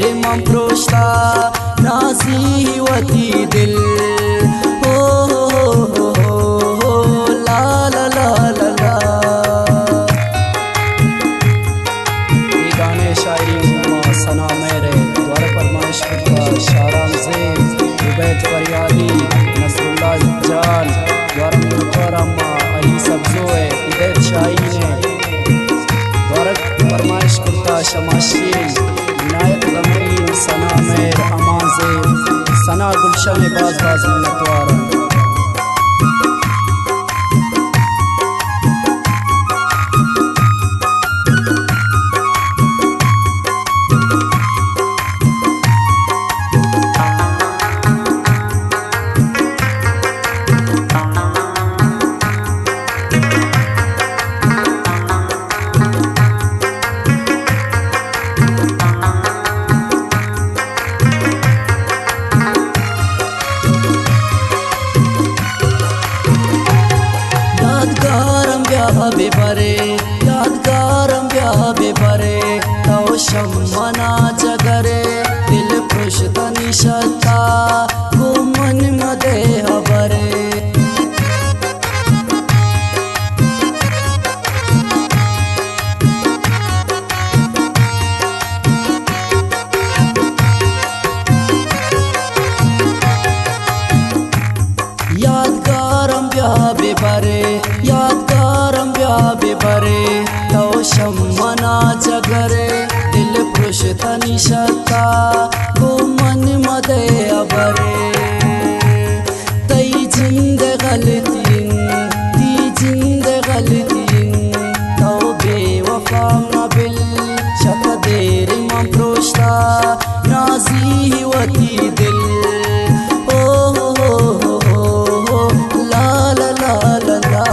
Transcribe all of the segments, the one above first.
من پروشتا نازی وتی دل۔ او ہو ہو ہو ہو ہو، لا لا لا لا لا۔ اے گانے ءِ شاعری ما ثنا مہر ءِ، دوارہ فرمائش کرتا شاہرام زیب، عبید فریادی، نصراللہ جان، دوارہ منتوار ما علی سبزو ءِ، ہدایت شاہین ءِ، دوارہ فرمائش کرتا شماشین، عنایت غمگین، ثنا مہر، امان زیب، ثنا گلشن ءِ باز باز منتوار آں۔ یادگارم بیا ببرے، یادگارم بیا ببرے، تو شم منا جگرے، دل پرشتنی شتا، گوں من مدے ہبرے۔ یادگارم بیا ببرے، یادگارم بیا ببرے، تو شم منا جگرے، دل پرشتنی شتا، گوں من مدے ہبرے۔ تئی جند غلطی انت، تئی جند غلطی انت، تو بے وفا مبل، شت دیر من پروشتا، نازی وتی دل۔ او ہو ہو ہو ہو ہو، لا لا لا لا لا۔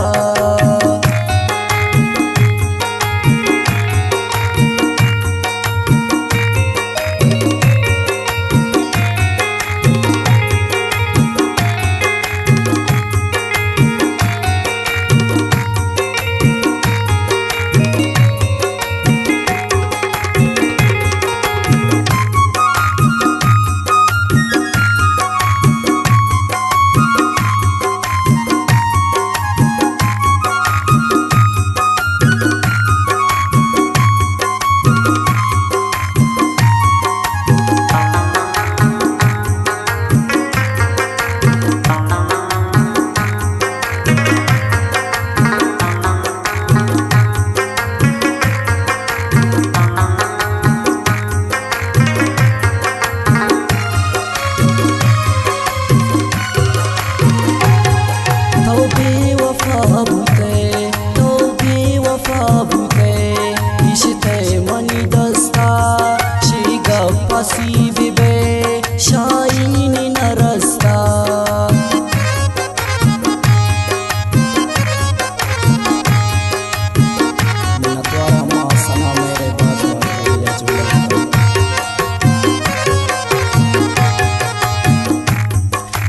تو بے وفا بوتئے، تو بے وفا بوتئے، گیشتئے منی دستا، شی گپا سیب بئے، شاہین نرستا۔ منتوار آں ما ثنا مہر ءِ باز باز۔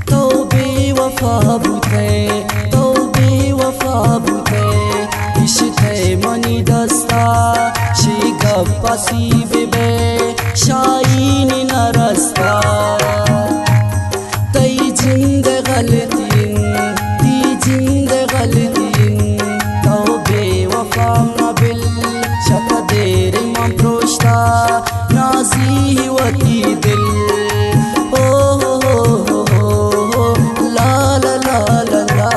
تو بے وفا بوتئے، تو بے وفا بوتئے، گیشتئے منی دستا، شی گپا سیب بئے، شاہین نرستا۔ تئی جند غلطی انت، تئی جند غلطی انت، تو بے وفا مبل، شت دیر من پروشتا، نازی وتی دل۔ او ہو ہو ہو ہو ہو، لا لا لا لا لا۔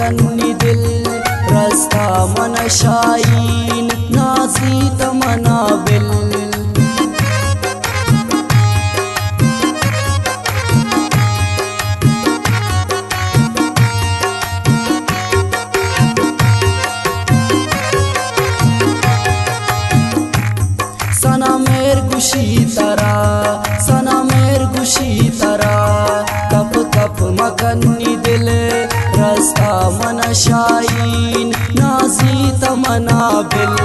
کنی دل، رستا من شاہین، نازیت منا بل۔ سنا مہر گوشی ترا، سنا مہر گوشی ترا، کپ کپ مکنی دل، رستا من شاہین، نازیت منا بل۔